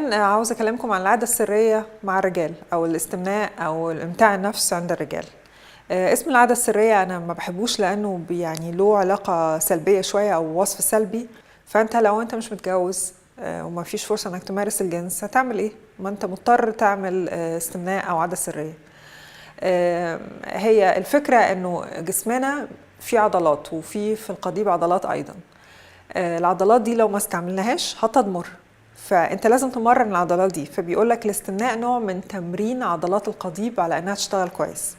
كمان عاوزة أكلمكم عن العادة السرية مع الرجال، أو الاستمناء أو الإمتاع النفس عند الرجال. اسم العادة السرية أنا ما بحبوش لأنه له علاقة سلبية شوية أو وصف سلبي. فأنت لو أنت مش متجوز وما فيش فرصة إنك تمارس الجنس، هتعمل إيه؟ ما أنت مضطر تعمل استمناء أو عادة سرية. هي الفكرة إنه جسمنا فيه عضلات، وفي في القضيب عضلات أيضا. العضلات دي لو ما استعملناهاش هتضمر، فأنت لازم تمرن العضلات دي. فبيقولك الاستمناء نوع من تمرين عضلات القضيب على إنها تشتغل كويس.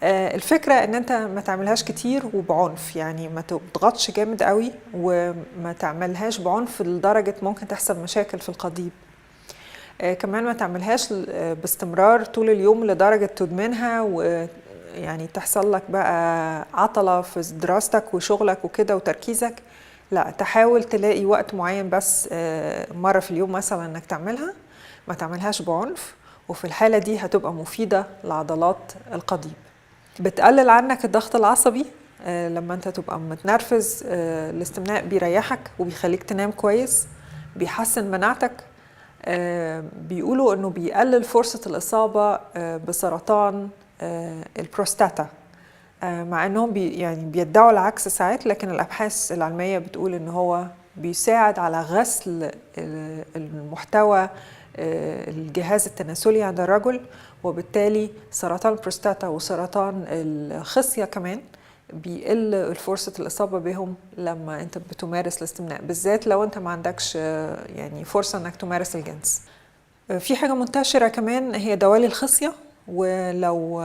الفكرة إن أنت ما تعملهاش كتير وبعنف، يعني ما تضغطش جامد قوي وما تعملهاش بعنف لدرجة ممكن تحصل مشاكل في القضيب. كمان ما تعملهاش باستمرار طول اليوم لدرجة تدمنها، ويعني تحصل لك بقى عطلة في دراستك وشغلك وكده وتركيزك. لا، تحاول تلاقي وقت معين بس، مرة في اليوم مثلا إنك تعملها، ما تعملهاش بعنف، وفي الحالة دي هتبقى مفيدة لعضلات القضيب. بتقلل عنك الضغط العصبي، لما انت تبقى متنرفز، الاستمناء بيريحك وبيخليك تنام كويس، بيحسن مناعتك. بيقولوا انه بيقلل فرصة الإصابة بسرطان البروستاتا، مع انهم بيدعوا العكس ساعات، لكن الأبحاث العلمية بتقول ان هو بيساعد على غسل المحتوى الجهاز التناسلي عند الرجل، وبالتالي سرطان البروستاتا وسرطان الخصية كمان بيقل فرصة الإصابة بهم لما أنت بتمارس الاستمناء، بالذات لو أنت ما عندكش فرصة أنك تمارس الجنس. في حاجة منتشرة كمان هي دوالي الخصية، ولو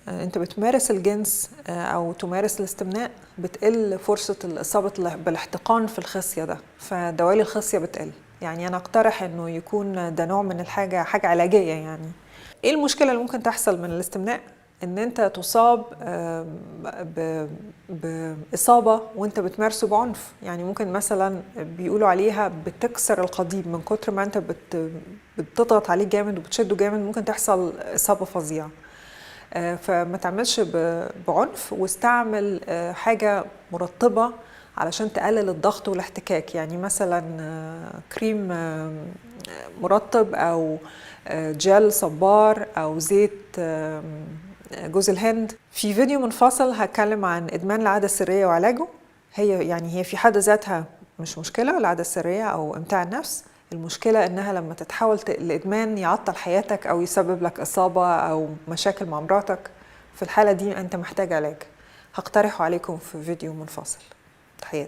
أنت بتمارس الجنس أو تمارس الاستمناء بتقل فرصة الإصابة بالاحتقان في الخصية ده، فدوالي الخصية بتقل. أنا أقترح أنه يكون ده نوع من الحاجة، حاجة علاجية. إيه المشكلة اللي ممكن تحصل من الاستمناء؟ إن أنت تصاب بإصابة وأنت بتمارسه بعنف. ممكن مثلا بيقولوا عليها بتكسر القضيب من كتر ما أنت بتضغط عليه جامد وبتشده جامد، ممكن تحصل إصابة فظيعة. فما تعملش بعنف، واستعمل حاجة مرطبة علشان تقلل الضغط والاحتكاك. مثلا، كريم مرطب، أو جل صبار، أو زيت جوز الهند. في فيديو منفصل هتكلم عن إدمان العادة السرية وعلاجه. هي في حد ذاتها مش مشكلة العادة السرية أو إمتاع النفس، المشكلة إنها لما تتحول لإدمان يعطل حياتك أو يسبب لك إصابة أو مشاكل مع مراتك، في الحالة دي أنت محتاج علاج. هقترحه عليكم في فيديو منفصل. تحياتي.